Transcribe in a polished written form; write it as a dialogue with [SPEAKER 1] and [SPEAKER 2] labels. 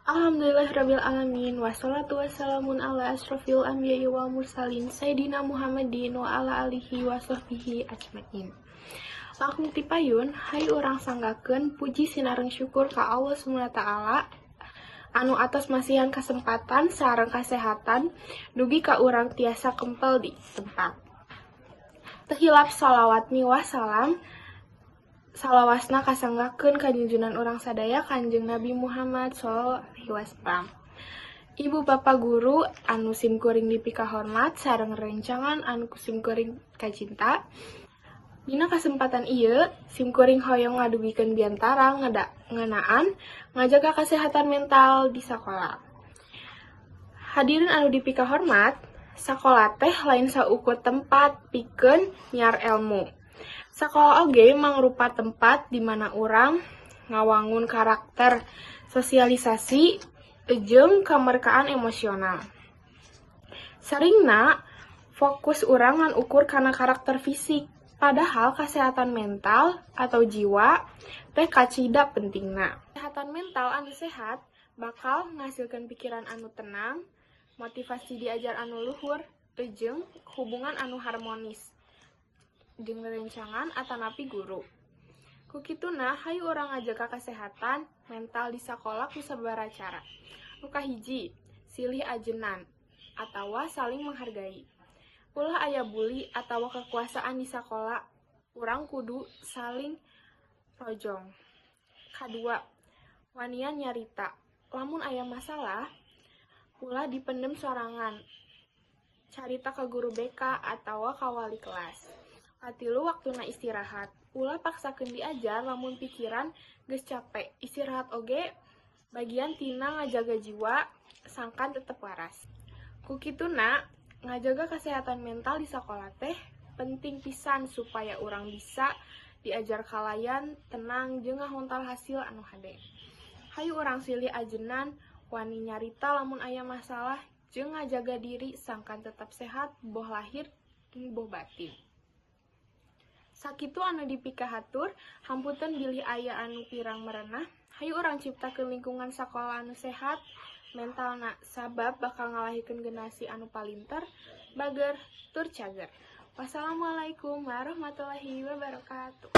[SPEAKER 1] Alhamdulillahirabbil alamin, wassalatu wassalamun ala asyrofil anbiya'i wal mursalin, sayyidina Muhammadin wa ala alihi wa sahbihi ajmain. Langkung ti payun, hayu urang sanggakeun puji sinareng syukur ka Allah SWT anu atos masihan kasempatan sareng kasehatan dugi ka urang tiasa kempel di tempat. Teu hilap sholawat miwah salam salawasna kasanggakeun ka junjunan urang sadaya, Kanjeng Nabi Muhammad sallallahu alaihi wasallam. Ibu bapak guru anu simkuring dipikahormat sareng rerencangan anu ku simkuring kacinta. Dina kasempatan ieu simkuring hoyong ngadugikeun biantara ngeunaan ngajaga kesehatan mental di sakola. Hadirin anu dipikahormat, sakola teh lain saukur tempat pikeun nyiar elmu. Sakola oge mangrupa tempat di mana urang ngawangun karakter, sosialisasi, jeung kamerkaan emosional. Seringna fokus urang ngan ukur kana karakter fisik, padahal kesehatan mental atau jiwa teh kacida pentingna. Kesehatan mental anu sehat bakal ngasilkeun pikiran anu tenang, motivasi diajar anu luhur, jeung hubungan anu harmonis jeung rerencangan atanapi guru. Ku kituna, hayu urang ngajaga kesehatan mental di sakola ku sababaraha cara. Nu kahiji, silih ajenan atawa saling menghargai. Ulah aya bully atawa kekuasaan di sakola, urang kudu saling rojong. Kadua, wanian nyarita. Lamun aya masalah, ulah dipendem sorangan. Carita ka guru BK atawa ka wali kelas. Katilu, waktuna istirahat. Ulah paksakeun diajar lamun pikiran geus capek. Istirahat oge bagian tina ngajaga jiwa sangkan tetep waras. Ku kituna, ngajaga kesehatan mental di sakola teh penting pisan supaya urang bisa diajar kalayan tenang jeung ngahontal hasil anu hade. Hayu urang silih ajenan, wani nyarita lamun aya masalah, jeung ngajaga diri sangkan tetap sehat boh lahir jeung boh batin. Sakitu anu dipikahatur, hapunten bilih aya anu kirang merenah. Hayu urang ciptakeun lingkungan sakola anu sehat mentalna, sabab bakal ngalahirkeun generasi anu palinter, bager, tur cager. Wassalamualaikum warahmatullahi wabarakatuh.